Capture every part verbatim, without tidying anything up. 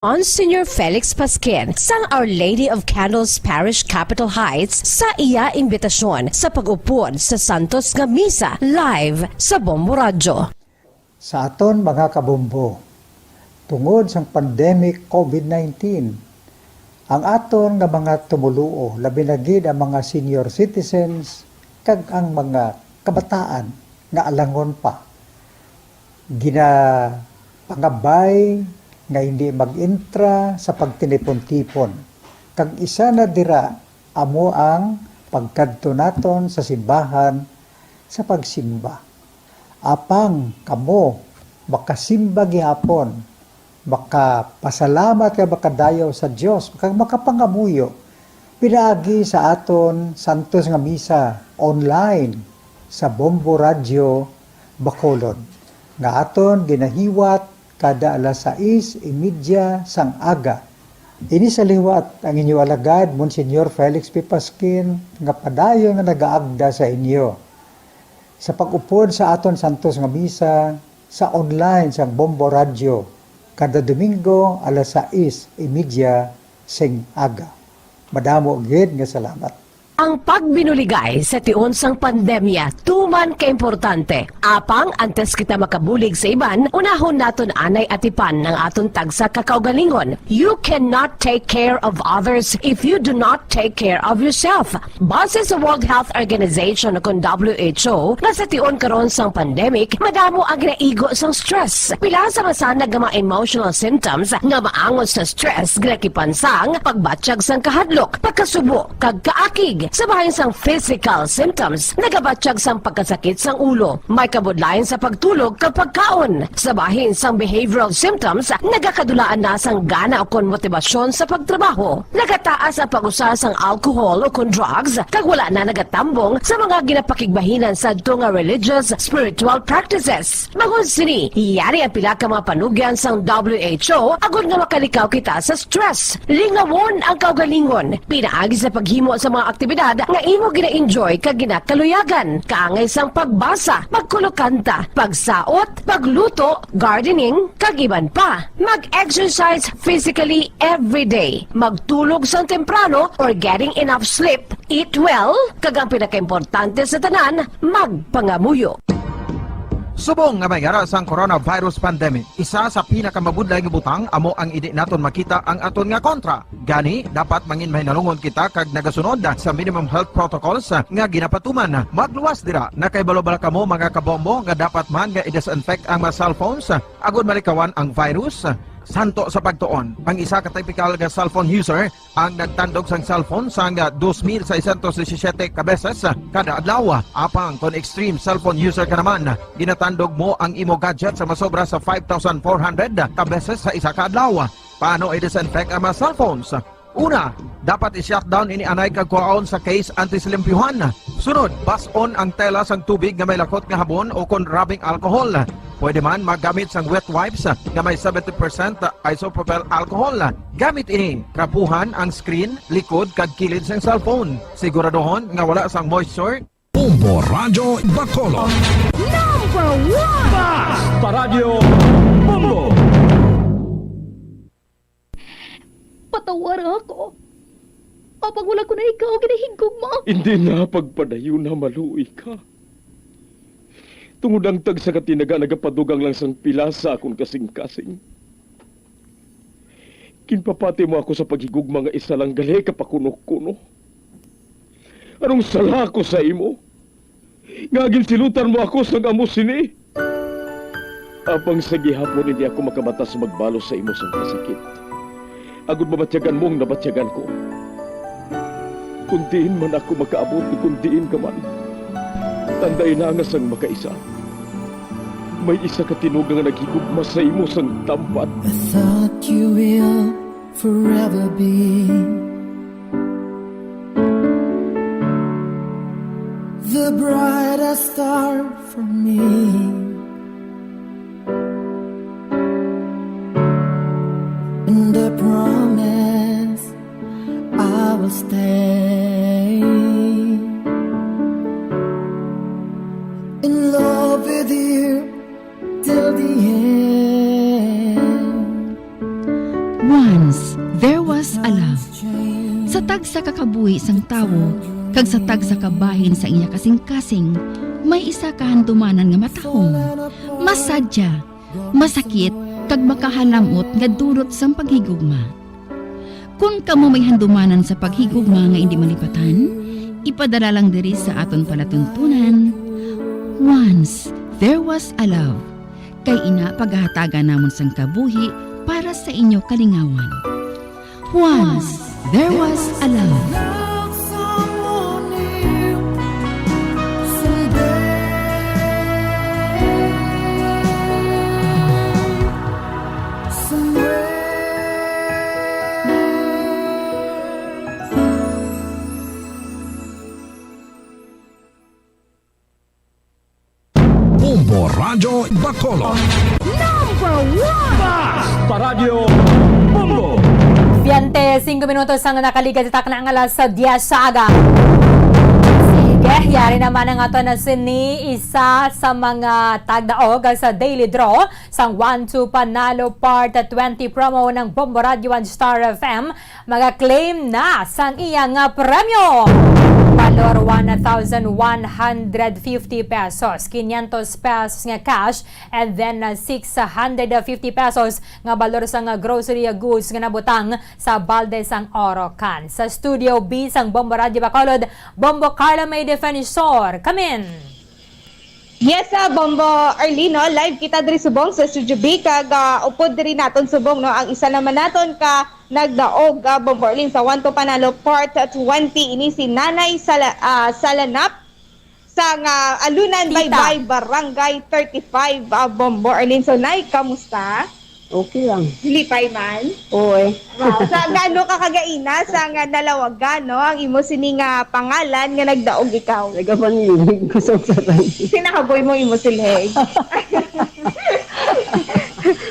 Monsignor Felix Pasquin sang Our Lady of Candles Parish, Capitol Heights, sa iya imbitasyon sa pag-upod sa santos nga misa live sa Bombo Radyo. Sa aton mga kabombo, tungod sang pandemic covid nineteen, ang aton nga mga tumoluo, labi na gid ang mga senior citizens kag ang mga kabataan nga alangon pa, ginapangabay nga hindi mag-intra sa pagtinipon-tipon, kag isa na dira amo ang pagkadto naton sa simbahan sa pagsimba. Apang kamo makasimba gihapon, makapasalamat kag makadayaw sa Dios, kag makapangamuyo pinaagi sa aton santos nga misa online sa Bombo Radyo Bacolod, nga aton ginahiwat kada alas sais y media sang aga. Ini sa liwat ang inyo alagad, Monsignor Felix P. Pasquin, nga padayon nga nagaagda sa inyo sa pag-upod sa aton santos nga misa sa online sang Bombo Radyo kada Domingo alas sais y media sing aga. Madamo gid nga salamat. Ang pagbinuligay sa tion sang pandemya tuman ka importante. Apang antes kita makabulig sa iban, unahon naton anay atipan ang aton tagsa ka kaugalingon. You cannot take care of others if you do not take care of yourself. Base sa World Health Organization, o kon W H O, nga sa tion karon sang pandemic, madamo ang ginaigo sang stress. Pila sa masanag nga mga emotional symptoms nga maangot sa stress ginakipan sang pagbatyag sang kahadlok, pagkasubo, kag kaakig. Sa bahin sang physical symptoms, nagabatyag sang pagkasakit sang ulo, may kabudlayan sa pagtulog kag pagkaon. Sa bahin sang behavioral symptoms, nagakadulaan na sang gana ukon motibasyon sa pagtrabaho. Nagataas ang pag-usa sang alcohol ukon drugs, kag wala na nagatambong sa mga ginapakigbahinan sadto nga religious, spiritual practices. Bangod sini, yari ang pila ka mga panugyan sang W H O agod nga makalikaw kita sa stress. Lingawon ang kaugalingon pinaagi sa paghimo sa mga aktibidad nga imo gina-enjoy kag ginakaluyagan, kaangay sang pagbasa, pagkulokanta, pagsaot, pagluto, gardening, kag iban pa. Mag-exercise physically every day. Magtulog sang temprano or getting enough sleep. Eat well, kag ang pinakaimportante sa tanan, magpangamuyo. Subong nga may ara sang coronavirus pandemic, isa sa pinakamabudlay nga butang amo ang indi naton makita ang aton nga kontra. Gani, dapat mangin mahinalungon kita kag nagasunod sa minimum health protocols nga ginapatuman. Magluwas dira, nakahibalo bala kamo, mga kabombo, nga dapat man nga i-disinfect ang mga cellphones agod malikawan ang virus? Santo sa pagtuon, ang isa ka typical nga cellphone user ang nagtandog sang cellphone sang dos mil seiscientos disisiete ka beses kada adlaw. Apang kon extreme cellphone user ka naman, ginatandog mo ang imo gadget sa masobra sa five thousand four hundred ka beses sa isa ka adlaw. Paano i-disinfect ang mga cellphones? Una, dapat i-shutdown ini anay kag kuhaon sa case antes limpyuhan. Sunod, bas-on ang tela sang tubig nga may lakot nga habon o kon rubbing alcohol. Pwede man maggamit sang wet wipes nga may seventy percent isopropyl alcohol. Gamit ini, trapuhan ang screen, likod, kag kilid sang cellphone. Siguraduhon nga wala sang moisture. Bombo Radyo Bacolod. Number one! Basta Radyo Bombo! Patawara ako. Apang wala ko na ikaw ginahigugma. Hindi na pagpadayon na maluoy ka. Tungod ang tagsa ka tinaga nagapadugang lang sang pila sa akon kasing-kasing. Ginpapati mo ako sa paghigugma nga isa lang gali ka pakuno-kuno. Anong sala ko sa imo? Nga ginsilutan mo ako sang amo sini. Apang sa gihapon hindi ako makabata sa magbalos sa imo sang kasakit, agod mabatyagan mo ang nabatyagan ko. Kung diin man ako makaabot, kung diin ka man, tanday na nga sang makaisa, may isa ka tinuga nga naghigugma sa imo sang tampat. I thought you will forever be the brightest star for me. And I promise I will stay in love with you till the end. Once there was a love. Sa tagsa ka kabuhi sang tawo kag sa tagsa ka bahin sang iya kasingkasing, may isa ka handumanan nga matahom, masadya, masakit, kag makahalam-ot nga dulot sang paghigugma. Kon kamo may handumanan sa paghigugma nga indi malipatan, ipadala lang diri sa aton palatuntunan, Once There Was a Love. Kay ina, pagahatagan namon sang kabuhi para sa inyo kalingawan. Once There Was a Love. Bombo Radyo Bacolod. Number one! Basta Radyo Bombo! Biyente singko minutos ang nakaligad sa takna nga alas diyes sa aga. Sige, yari naman ang ato na sini, isa sa mga tagdaog sa Daily Draw sang One two Panalo Part twenty promo ng Bombo Radyo and Star F M. Maga-claim na sang iya nga premyo. Balor one thousand one hundred fifty pesos, quinientos pesos nga cash, and then, uh, six hundred fifty pesos nga balor sang, uh, grocery, uh, goods nga nabutang sa balde sang Orocan. Sa Studio B sang Bombo Radyo Bacolod, Bombo Carla May Defensor. Come in! Yes, ah, Bombo Arlene, no? Live kita diri subong sa Studio B, kag, ah, upod diri naton subong, no, ang isa naman naton ka nagdaog, ah, Bombo Arlene, sa One to Panalo Part twenty, ini si Nanay Sala-, ah, Salanap sa nga Alunan Tita. Baybay, Barangay thirty-five, ah, Bombo Arlene. So, Nay, kamusta? Okay lang. Lipay man? Oo, eh. Wow. Sa gaano ka kagaina sa nga nalawagan, no, ang imo sini nga pangalan nga nagdaog ikaw? Nagapangilig ko sa usapan. Sinakaboy mo imo silhig.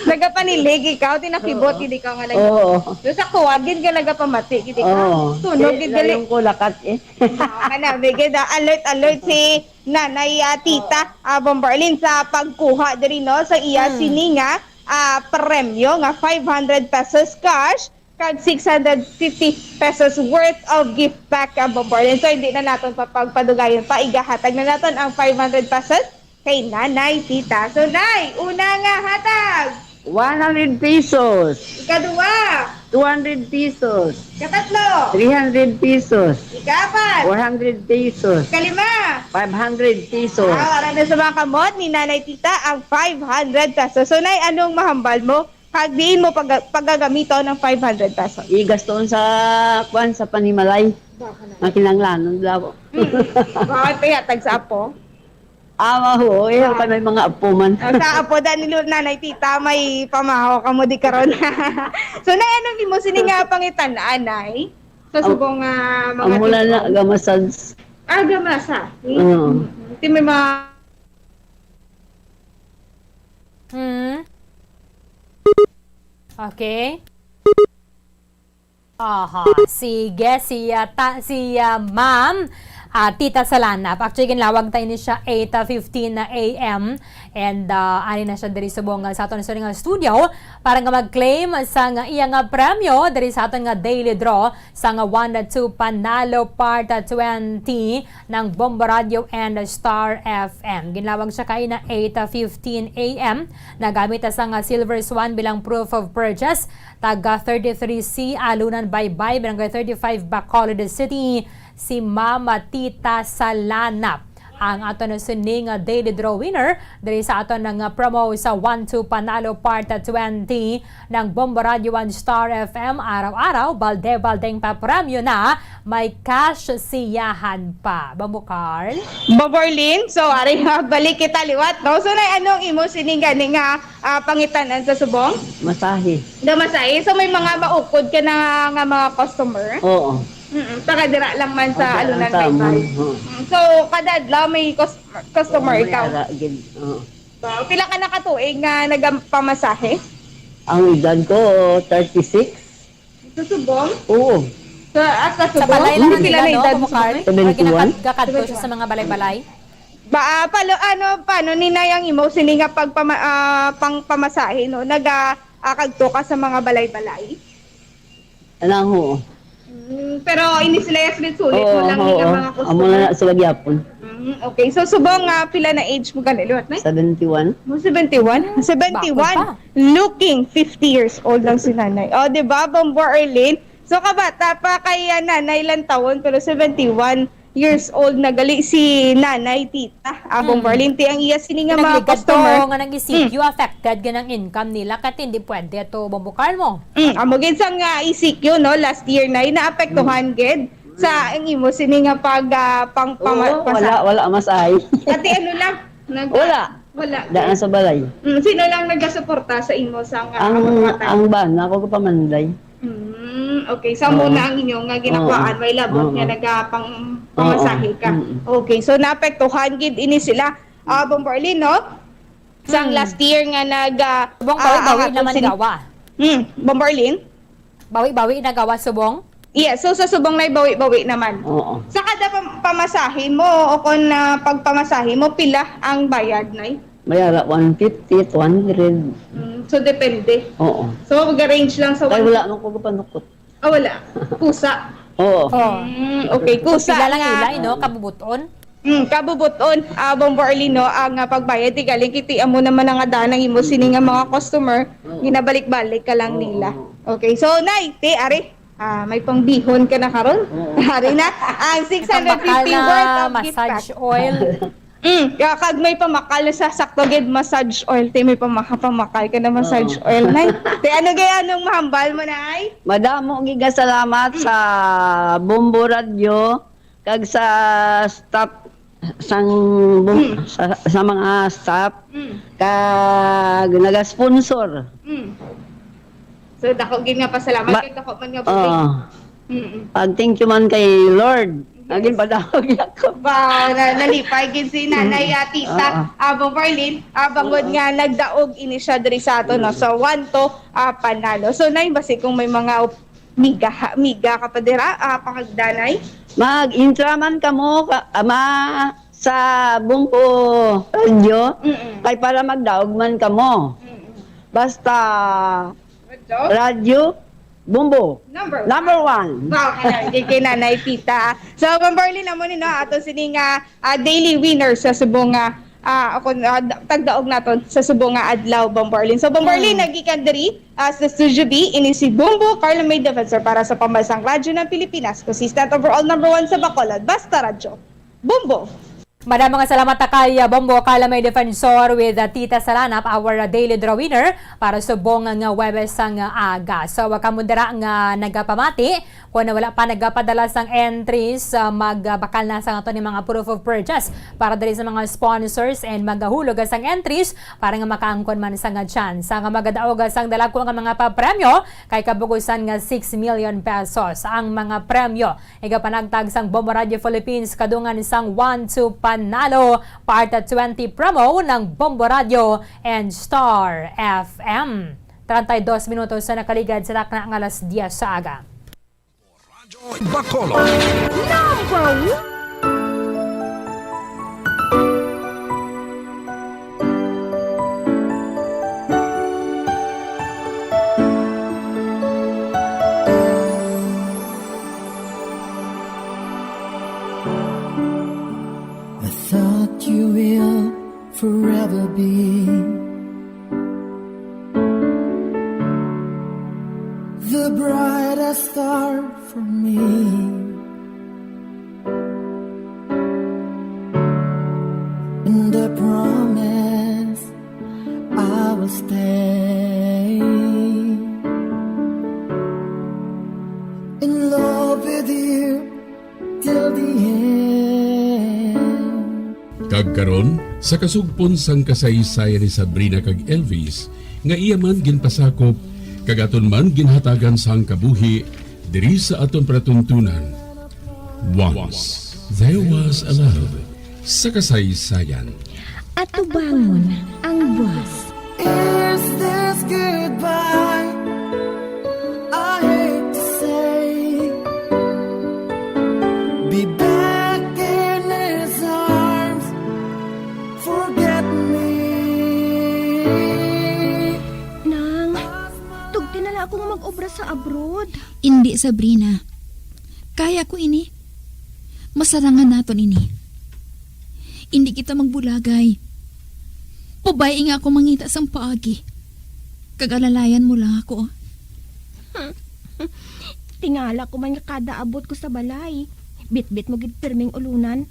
Nagapanilig ikaw, tinakibot Oo. gid ikaw nga nag- Oo. So, sa kuwag gid ka nagapamati gid ikaw. Oo. Tunog Eh, gid gali. Layo ko lakat, eh. Ah, kana, bigay da, alert, alert si Nanay, ah, Tita, ah, Bombo Arlene sa pagkuha diri, no, sa iya Mm. sini nga, ah, premyo nga five hundred pesos cash kag six hundred fifty pesos worth of gift pack, ah, Bombo Arlene. So, hindi na naton pa pagpadugayon pa. Igahatag na naton ang five hundred pesos kay Nanay Tita. So, Nay, una nga hatag. One hundred pesos. Ikaduha. Two hundred pesos. Ikatatlo. Three hundred pesos. Ikaapat. Four hundred pesos. Ikalima. Five hundred pesos. Ah, wala na sa mga kamot ni Nanay Tita ang five hundred pesos. So, Nay, anong mahambal mo? Kag diin mo pag-, pagagamiton ang five hundred pesos? Igastoon sa, kwan, sa panimalay. Baka na. Ang kinanglanon daw. Hmm. Bakit pa yatag sa apo? Ah, oo, eh, Ah. kami mga apo man. Ah, sa apo, dahil ni Nanay Tita, may pamahaw ka mo di karon. So, Nay, anong imo sini nga pangitan-an, Nay? Sa Am-, subong nga mga amo na na, tiguang? Gamasads. Ah, gamasa. Oo. Mm. Ti may mga Hmm. Okay. Aha, sige, si, ah, ta-, si, ah, Ma'am, ah, Tita Salanap. Actually, ginlawag tayo ni siya eight fifteen na A M. And, ah, ari na siya diri subong, ah, sa aton sa nga studio para nga mag-claim sa nga iya nga premyo diri sa aton nga daily draw sa nga One to Two Panalo Part twenty ng Bombo Radio and Star F M. Ginlawag siya kaina eight fifteen A M. Nagamit sa nga Silver Swan bilang proof of purchase. Taga thirty-three C, Alunan Baybay, Barangay thirty-five, Bacolod City, si Mama Tita Salanap. Ang aton na sining, uh, daily draw winner diri sa aton nga promo sa One Two Panalo Part twenty ng Bombo Radio One Star F M. Araw-araw, balde-baldeng papremyo na, may cash siyahan pa. Bombo Carl? Bombo Arlene, so, ari nga, balik kita liwat, no? So, Nay, anong imo sining gani nga ah, pangitan-an sa subong? Masahe. Nga masahe. So, may mga maukod ka na nga mga customer? Oo. Mm-mm. Taga dira lang man sa Taga Alunan lang sa Baybay. Amon, oo. Mm. So, kada adlaw may cus-, customer Oo, may ikaw? ara gid. Oo. Wow. Pila ka na ka tuig nga nagapamasahe? Ang edad ko, thirty-six. Sa subong? Oo. Sa, ah, sa Sa subong? balay lang Hindi ang pila na ila, no, edad mo sa Bukar? Balay? Seventy-one. Or ginakad-, gakadto siya sa mga balay-balay? Ba, ah, palo-, ano, paano ni Nay ang imo sini nga pagpama-, ah, pang pamasahe, no? Naga, ah, kadto ka sa mga balay-balay? Alang ho. Mm, pero ini sila yes, sulit mo Oo, lang oo. Nila mga Amo customer. Na sila gyapon. Mm, okay. So, subong nga, pila na age mo gani, liwat na? Seventy-one. Mo seventy-one? Seventy-one. Bako pa. Looking fifty years old lang si nanay. O, di ba, Bombo Arlene? So, kabata pa kay, ah, nanay lang taon, pero seventy-one years old na gali si nanay, tita. Ah, Bombo Mm. Arlene, ti ang iya sini nga mga Nagligad to customer. Nga nang E C Q, Mm. affected ganang income nila, kat hindi pwede to, Bombo Carlo. Mm, amo gid sang, ah, E C Q, no, last year na, naapektuhan Mm. gid sa ang imo sini nga pag, ah, pang, pama-, Oo, pasa-, wala, wala mas ay. Pati ano lang, nag- Wala. Wala. Daan sa balay. Mm, sino lang nagasuporta sa imo sa nga Ang, mga time? Ang bana ko kapamanday. Mm, okay. Sa Oo. Muna ang inyo nga ginakuhaan, Oo. May labot Oo. Nga nagapang-, Oo. Pamasahe ka. Mm. Okay. So, naapektuhan gid ini sila, ah, Bombo Arlene, no? Sang Mm. last year nga nag, ah, Bong ah, bawi-bawi ang atong naman sin-, gawa. Mm, Bombo Arlene? Bawi-bawi na gawa subong? Yes, so sa subong nay bawi-bawi naman. Oo. Sa kada pam-, pamasahe mo o kung, ah, pagpamasahe mo, pila ang bayad, nay? May ara one fifty, two hundred. Mm, so depende. Oo. So, mag-range lang sa Ay, one wala man ko kapanukot. Ah, wala. Kusa. Oo. Oh. Mm, okay, So, kusa pila lang nga. Ilay, no? Kabubuton? Mm, kabubuton, ah, Bombo Arlene, no, ang, ah, pagbayad, ti galing kiti amo naman ang adaan ang imo sini nga mga customer, Oo. Ginabalik-balik ka lang Oo, nila. Oo. Okay, so, nay, ti, ari, ah, may pangbihon ka na karon? Oo. Ari na, ang May six hundred fifty pambakal na worth of gift pack. Massage oil. Mm, ya, kag may pamakal na sa sakto gid massage oil, ti, may pamaka-, pamakal ka na massage Oo. Oil, nay. Ti, ano gaya anong mahambal mo, nay? Madamo gid nga salamat Mm. Sa Bombo Radio. Kag sa staff, sang bum-, Mm. sa, sa mga staff, Mm. kag nagasponsor. Mm. So, dako gid nga pasalamat Ba-, kay dako man nga bulig. Oo. Mm-mm. Pag thank you man kay Lord, Yes. Naging padawag ako. Ba, na, nalipay gid si Nanay, Mm. Ah, Tita, Oo. Ah, Bombo Arlene, ah, bangod Oo. Nga nagdaog ini siya diri sa ato, no? Mm. So, one to, ah, panalo. So, Nay, basi kung may mga Miga, ha, miga ka pa dira, ah, pangagdanay? Mag-intra man kamo, ka, ama, sa Bombo Radyo, Mm-mm. Kay para magdaog man kamo. Mm-mm. Basta Radyo? Radyo, Bombo. Number Number one. One. Wow, kaya, kay, kay Nanay Tita. So, Ma'am Berlin, amo ni, no, ato sini nga ah, daily winner sa subong nga, ah, ako, ah, da-, tagdaog naton sa subong nga adlaw, Bombo Arlene. So, Bombo Arlene, Mm. Naggikan diri, ah, sa Studio B, ini si Bombo Carlo May Defensor para sa Pambansang Radyo ng Pilipinas, consistent overall number one sa Bacolod. Basta Radyo. Bombo! Madam, mga salamat ta kay, ah, Bombo Carlo May Defensor with, ah, Tita Salanap, our, ah, daily draw winner para subong nga Huwebes sang aga. So, wag kamo dira nga nagapamati. Kung wala pa nagapadala sang entries, ah, magbakal na sang ato ni mga proof of purchase para diri sa mga sponsors and magahulog sang entries para nga makaangkon man sang chance nga magadaog sang dalagko nga mga papremyo kay kabugusan nga six million pesos ang mga premyo. Igapanagtag sang Bombo Radio Philippines kadungan sang One to Panalo Part twenty promo ng Bombo Radio and Star F M. Treinta y dos minutos sa nakaligad sa takna nga alas diez sa aga. Radyo Bacolod. Number one. I thought you will forever be the brightest star for me. And I promise I will stay in love with you till the end. Kag karon, sa kasugpon sang kasaysayan ni Sabrina kag Elvis, nga iya man ginpasakop, kag aton man ginhatagan sang kabuhi diri sa aton palatuntunan. Once, there was a love sa kasaysayan. Atubangon ang buwas. Is this goodbye? I hate to say, be back in his arms, forget me. Nang, tugti na lang ako nga mag-obra sa abroad. Indi, Sabrina. Kaya ko ini. Masarangan naton ini. Indi kita magbulagay. Pabay nga ako mangita sang paagi. Kag alalayan mo lang ako. Tingala ko man nga kada abot ko sa balay, bitbit mo gid pirming ulunan.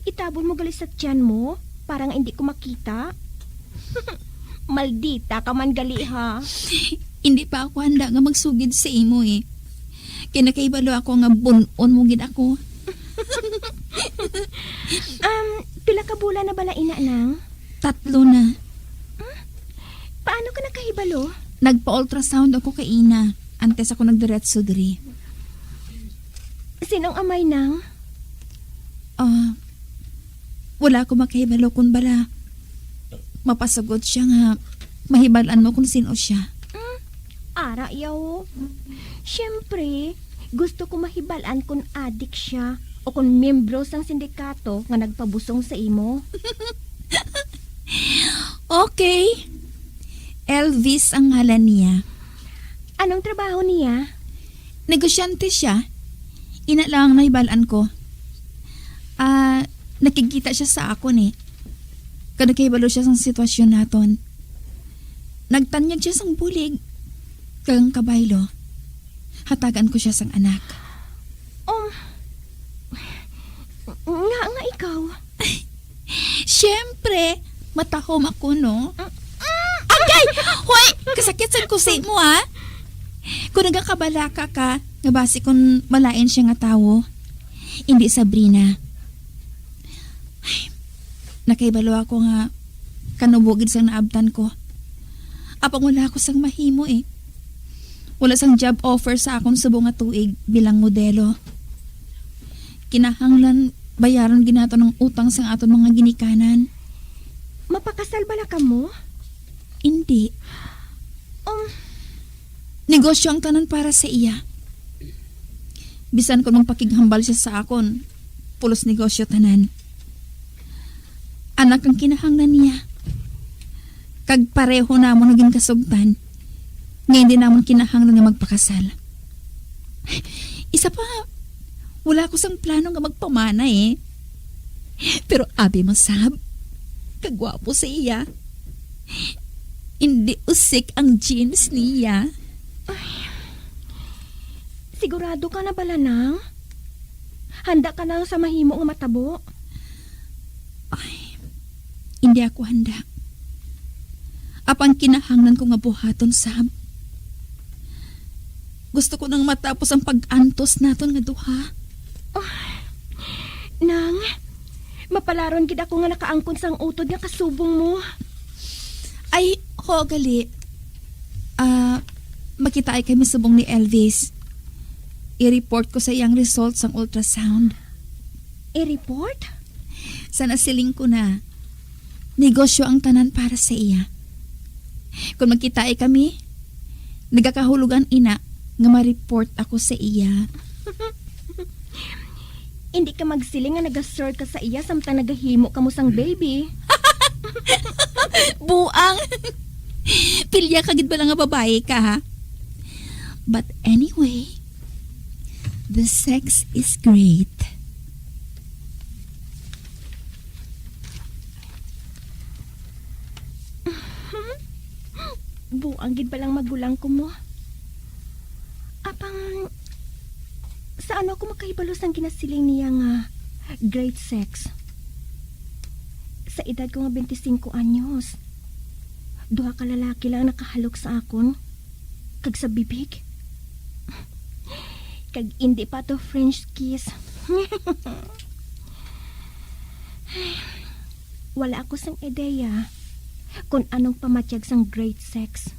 Itabon mo gali sa tiyan mo para nga indi ko makita. Maldita ka man gali, ha? Hindi pa ako handa nga magsugid sa imo, eh. Kay nakahibalo ako nga bun-on mo gid ako. Um, pila ka bulan na bala ina, nang? Tatlo na. Hmm? Paano ka nakahibalo? Nagpa-ultrasound ako kay ina, antes ako nagdiretso diri. Sinong amay, nang? Ah, wala ko makahibalo kung bala mapasugot siya nga mahibal-an mo kung sino siya. Hmm? Ara, yaw. Siyempre, gusto ko mahibal-an kung adik siya o kung miyembro sang sindikato nga nagpabusong sa imo. Okay. Elvis ang ngalan niya. Anong trabaho niya? Negosyante siya. Ina lang ang nahibal-an ko. Ah, nakigkita siya sa akon, eh. Kag nakahibalo siya sang sitwasyon naton. Nagtanyag siya sang bulig kag ang kabaylo. Hatagan ko siya sang anak. Um, nga, nga ikaw? Siyempre, matahom ako, no? Agay! Hoy! Kasakit sa kusi mo, ha? Kung nagakabalaka ka, nga basi kung malain siya nga tawo. Hindi, Sabrina. Ay, nakahibalo ako nga kanubo gid sang naabtan ko. Apang wala ako sang mahimo, eh. Wala sang job offer sa akon subong nga tuig bilang modelo. Kinahanglan bayaran gid naton ang utang sang aton mga ginikanan. Mapakasal bala kamo? Indi. Um, Negosyo ang tanan para sa iya. Bisan kon magpakighambal siya sa akon, pulos negosyo tanan. Anak ang kinahanglan niya. Kag pareho namon nga ginkasugtan nga hindi namon kinahanglan nga magpakasal. Isa pa, wala ko sang plano nga magpamana, eh. Pero abi mo sab, kagwapo sa iya. Hindi usik ang genes niya. Ay, sigurado ka na bala, nang? Handa ka na sa mahimo nga matabo? Ay, hindi ako handa. Apang kinahanglan ko nga buhaton sab. Gusto ko nang matapos ang pag-antos naton nga duha. Oh, nang, mapalaron gid ako nga nakaangkon sang utod nga kasubong mo. Ay, ho, gali. Ah, makitaan kami subong ni Elvis. I-report ko sa iyang result sang ultrasound. I-report? Sa nasiling ko na, negosyo ang tanan para sa iya. Kung magkitaan kami, nagakahulogan ina nga ma-report ako sa iya. Hindi ka magsiling nga nagasur ka sa iya samtang nagahimo kamo sang baby. Buang! Pilya ka gid bala nga babayi ka, ha? But anyway, the sex is great. Buang gid palang magulang ko mo. Apang, sa ano ako makahibalo sang ginasiling niya nga great sex? Sa edad ko nga twenty-five anyos, duha ka lalaki lang nakahalok sa akon, kag sa bibig. Kag indi pa to French kiss. Wala ako sang ideya kon anong pamatyag sang great sex.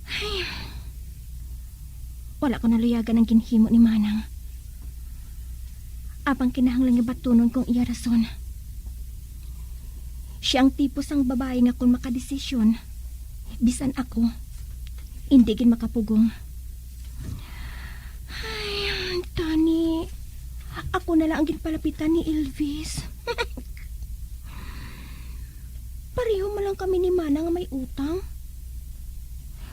Ay, wala ko naluyagan ang ginhimo ni Manang. Apang kinahanglan nga batunon kong iya rason. Siya ang tipo sang babayi nga kon makadesisyon, bisan ako, indi gid makapugong. Ay, tani, ako na lang ang ginpalapitan ni Elvis. Pareho man lang kami ni Mana nga may utang.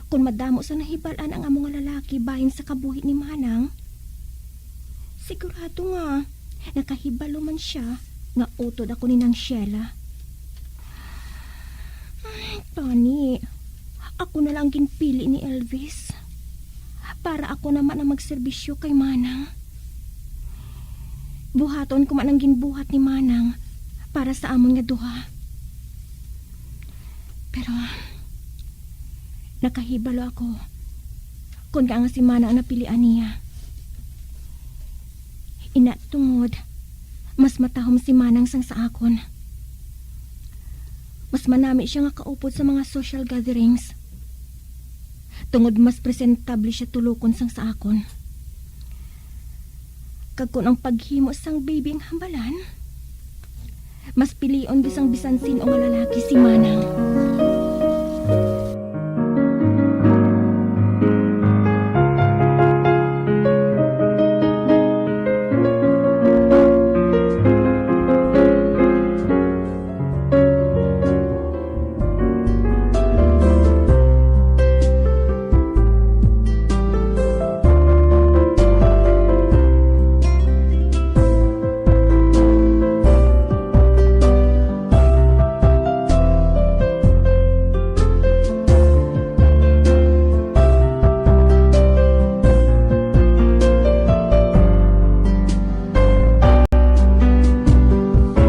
Kon madamo sa nahibal-an ang amo nga lalaki bahin sa kabuhi ni Manang, sigurado nga nakahibalo man sia nga utod ako ni Nang Sheila. Ay, tani, ako na lang ginpili ni Elvis para ako naman ang magserbisyo kay Manang. Buhaton ko man ang ginbuhat ni Manang para sa amon nga duha. Pero nakahibalo ako kon nga ang si Manang ang napilian niya. Ina tungod, mas matahom si Manang sang sa akon. Mas manami siya nga kaupod sa mga social gatherings. Tungod mas presentable siya tulokon sang sa akon. Kag kon ang paghimo sang baby ang hambalan, mas pilion gid sang bisan sin-o nga lalaki si Manang.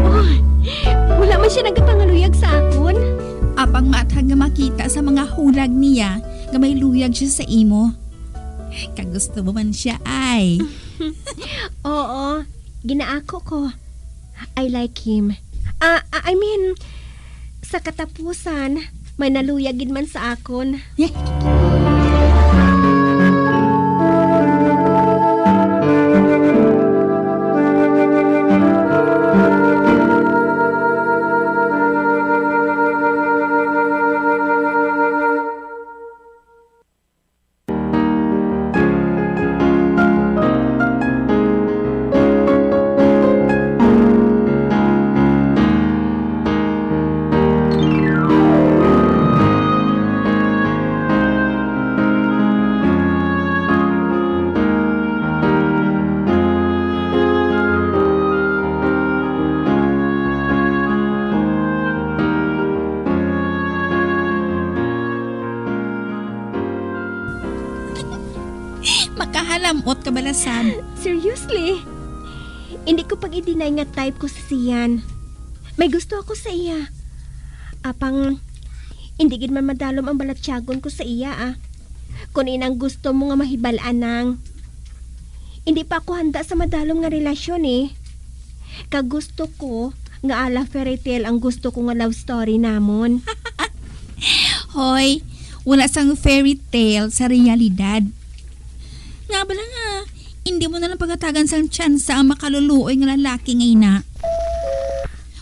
Oh, wala man siya nagapangaluyag sa akon. Apang maathag nga makita sa mga hulag niya nga may luyag siya sa imo. Kagusto mo man siya, ay. Oo, ginaako ko. I like him. Ah, ah, I mean, sa katapusan, may naluyag gid man sa akon. Makahalamot ka bala, Sab. Seriously? Hindi ko pag-i-deny nga type ko si Sian. May gusto ako sa iya. Apang, hindi gid man madalom ang balatyagon ko sa iya, ah. Kung inang gusto mo nga mahibal-an, Nang. Hindi pa ako handa sa madalom nga relasyon, eh. Kag gusto ko nga ala fairy tale ang gusto ko nga love story namon. Hoy, wala sang fairy tale sa realidad. Nga bala nga, hindi mo na lang pagatagan sang tsansa ang makaluluoy nga lalaki nga ina.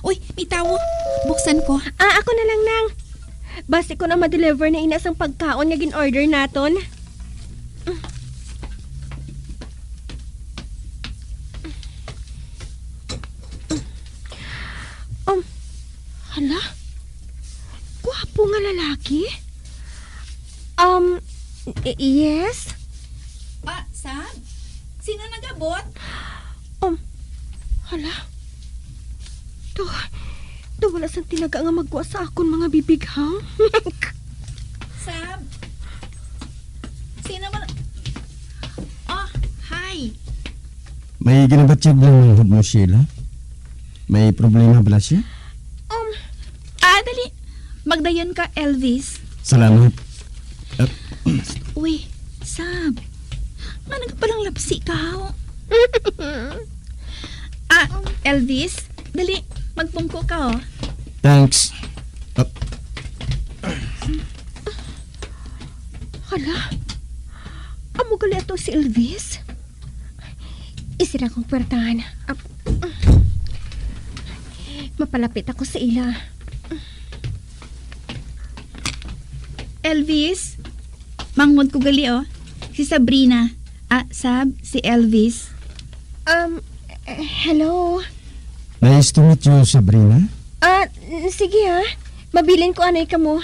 Uy, may tawo. Buksan ko. Ah, ako na lang, Nang. Basi ko na ma-deliver na ina sang pagkaon nga gin-order naton. Um, hala? Gwapo nga lalaki? Um, y-, yes? Ah, Sab? Sino nagabot? Um, hala? To, to wala sang tinaga nga magwa sa akon mga bibig, ha? Sab? Sino man? Oh, hi. May ginabatyag lang manghod mo, Sheila? May problema bala siya? Um, ah, dali. Magdayon ka, Elvis. Salamat. Ah, Uy, Sab. Nga nagpalanglapsi ka, ho? Ah, Elvis, dali. Magpungko ka, oh. Thanks. Ah, Hala? Amo gali ato si Elvis? Isira kong puwertahan. Ap-, mapalapit ako sa ila. Elvis? Manghod ko gali, oh. Si Sabrina. Ah, Sab, si Elvis. Um, eh, hello. Nice to meet you, Sabrina. Ah, n-, sige, ha. Mabilin ko anay kamo.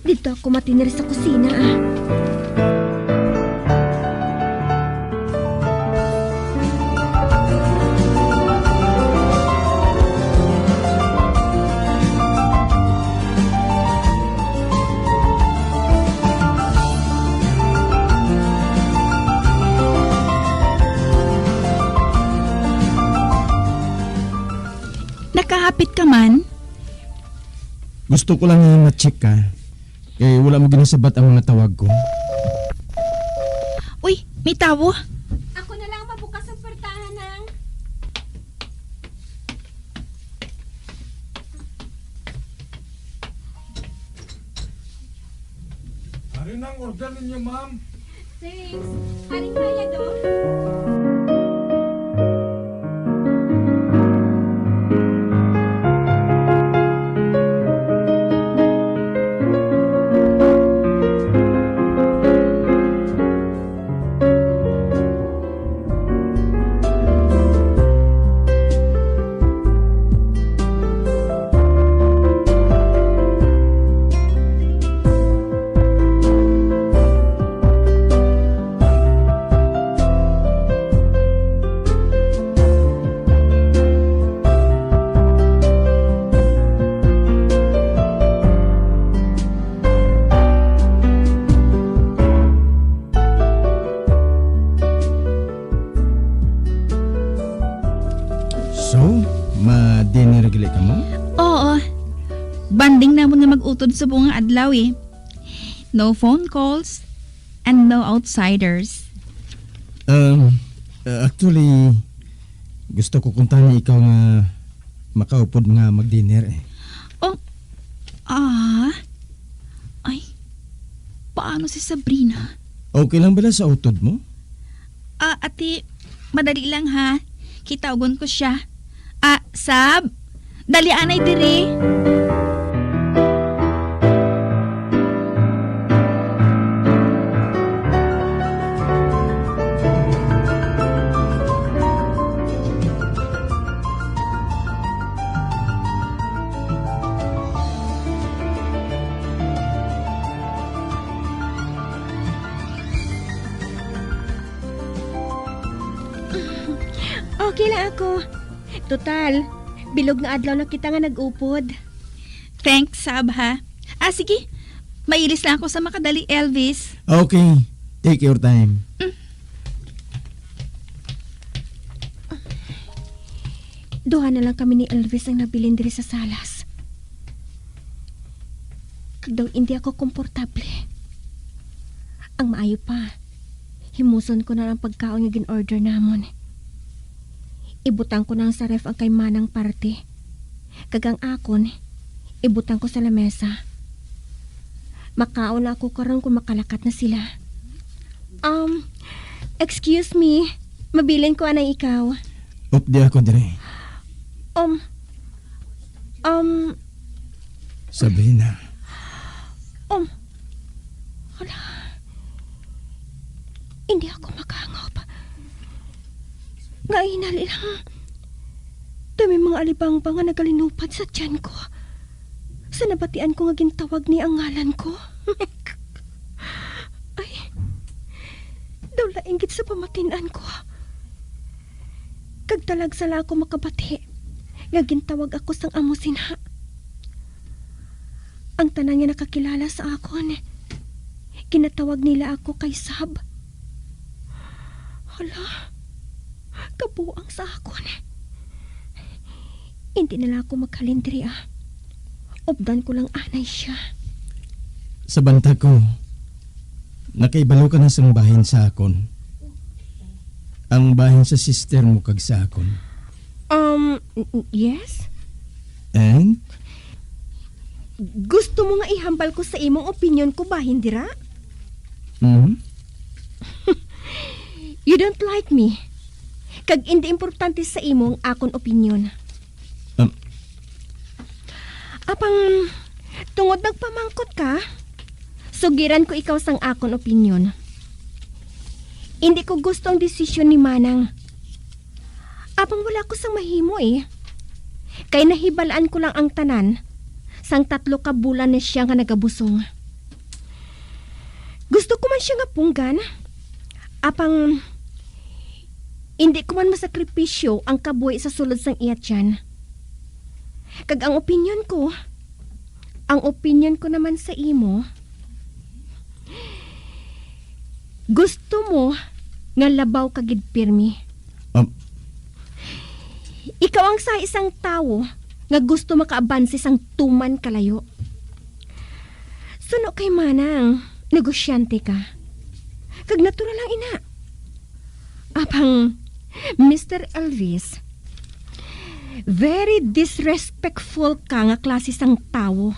Didto ako matinir sa kusina, ah. Nakahapit ka man? Gusto ko lang nga ma-check ka. Kay wala mo ginasabat ang mga tawag ko. Uy, may tawo. Ako na lang mabukas ang portahan, nang. Ari na ang order ninyo, ma'am. Thanks. Haring bayad, oh. So, ma-dinner gali kamo? Oo. Bonding namon nga mag-utod subong nga adlaw, eh. No phone calls and no outsiders. Um, uh, actually, gusto ko kuntani ikaw nga makaupod nga mag-dinner, eh. Oh, ah. Ay, paano si Sabrina? Okay lang bala sa utod mo? Ah, ati, madali lang ha. Kitawgon ko siya. Ah, Sab, dali anay diri. Okay lang ako. Total, bilog nga adlaw na kita nga nag-upod. Thanks, Sab, ha. Ah, sige. Mailis lang ako sa makadali, Elvis. Okay. Take your time. Mm. Duha na lang kami ni Elvis ang nabilin diri sa salas. Kag daw indi ako komportable. Ang maayo pa, himuson ko na lang pagkaon nga gin-order namon. Ibutang ko na lang sa ref ang kay Manang parte. Kag ang akon, ibutang ko sa lamesa. Makaon na ako karon kung makalakat na sila. Um, excuse me. Mabilin ko anay ikaw. Updi ako diri. Um, um, Sabrina. Um, hala. Hindi ako makahangop. Nga hinali lang. Daw may mga alibangbang nga nagalinupad sa tiyan ko. Sa nabatian ko nga gintawag ni ang ngalan ko. Ay, daw lain gid sa pamatin-an ko. Kag talagsa lang ako makabati nga gintawag ako sang amo sinha. Ang tanan nga nakakilala sa akon, ginatawag nila ako kay Sab. Hala, kabuang sa akon. Hindi na lang ako maghalin diri, ah. Updan ko lang anay siya. Sa banta ko, nakaibalo ka na sang bahin sa akon. Ang bahin sa sister mo kag sa akon. Um, n-, n-, yes? And? Gusto mo nga ihambal ko sa imong opinyon ko bahin dira? Mhm. You don't like me. Kag indi importante sa imo ang akon opinyon. Um. Apang, tungod nagpamangkot ka, sugiran ko ikaw sang akon opinyon. Indi ko gusto ang desisyon ni Manang. Apang wala ko sang mahimo, eh. Kay nahibal-an ko lang ang tanan sang tatlo ka bulan na siya nga nagabusong. Gusto ko man siya nga punggan. Apang, hindi ko man masakripisyo ang kabuhi sa sulod sang iya tiyan. Kag ang opinyon ko, ang opinyon ko naman sa imo, gusto mo nga labaw ka gid pirmi. Um, Ikaw ang sa isang tawo nga gusto makaabanse sang tuman kalayo. Suno kay manang, negosyante ka. Kag natural lang ina. Apang, Mister Elvis, very disrespectful ka nga klase sang tawo.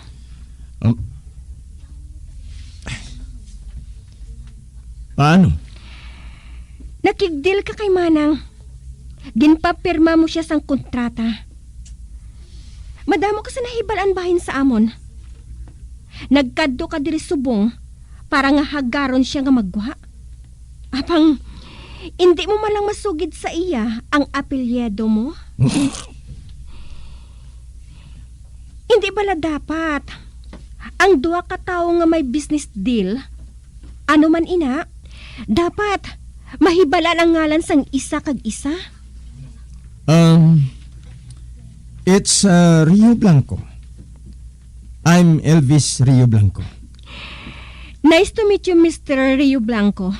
Um, paano? Nakigdil ka kay manang. Ginpapirma mo siya sang kontrata. Madamo ka sa nahibal-an bahin sa amon. Nagkadto ka diri subong para nga hagaron siya nga magwa. Apang, indi mo man lang masugid sa iya ang apelyido mo? Indi bala dapat ang duha ka tawo nga may business deal, ano man ina, dapat mahibal-an ang ngalan sang isa kag isa? Um, it's, uh, Rio Blanco. I'm Elvis Rio Blanco. Nice to meet you, Mister Rio Blanco.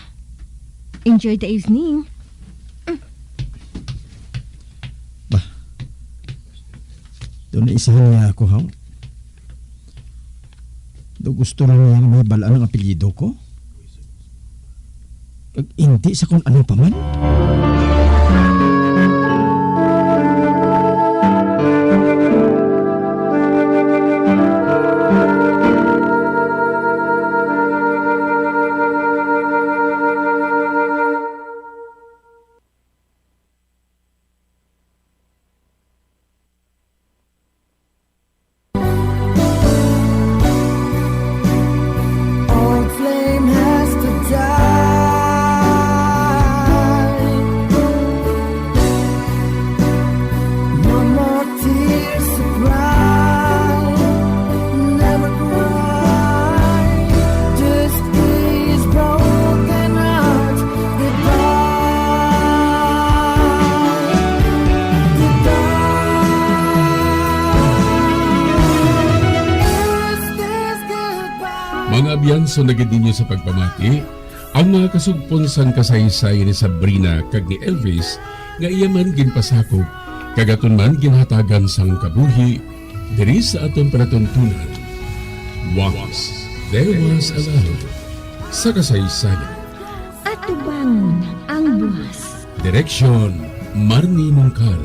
Enjoy the evening. Bah, doon na isahan niya ako, haw? Do gusto lang niya nga mahibal-an ang apelyido ko? Kag hindi sa kung ano pa man? Old flame has to die. No more tears to cry. Never cry. Just these broken hearts. Mga abyanso na gid ninyo sa pagpamati ang mga kasugpon sang kasaysayan ni Sabrina kag ni Elvis nga iya man ginpasakop kag aton man ginhatagan sang kabuhi diri sa aton palatuntunan. Once There Was a Love sa kasaysayan. Atubangon ang buwas. Direksyon, Marnie Mongcal.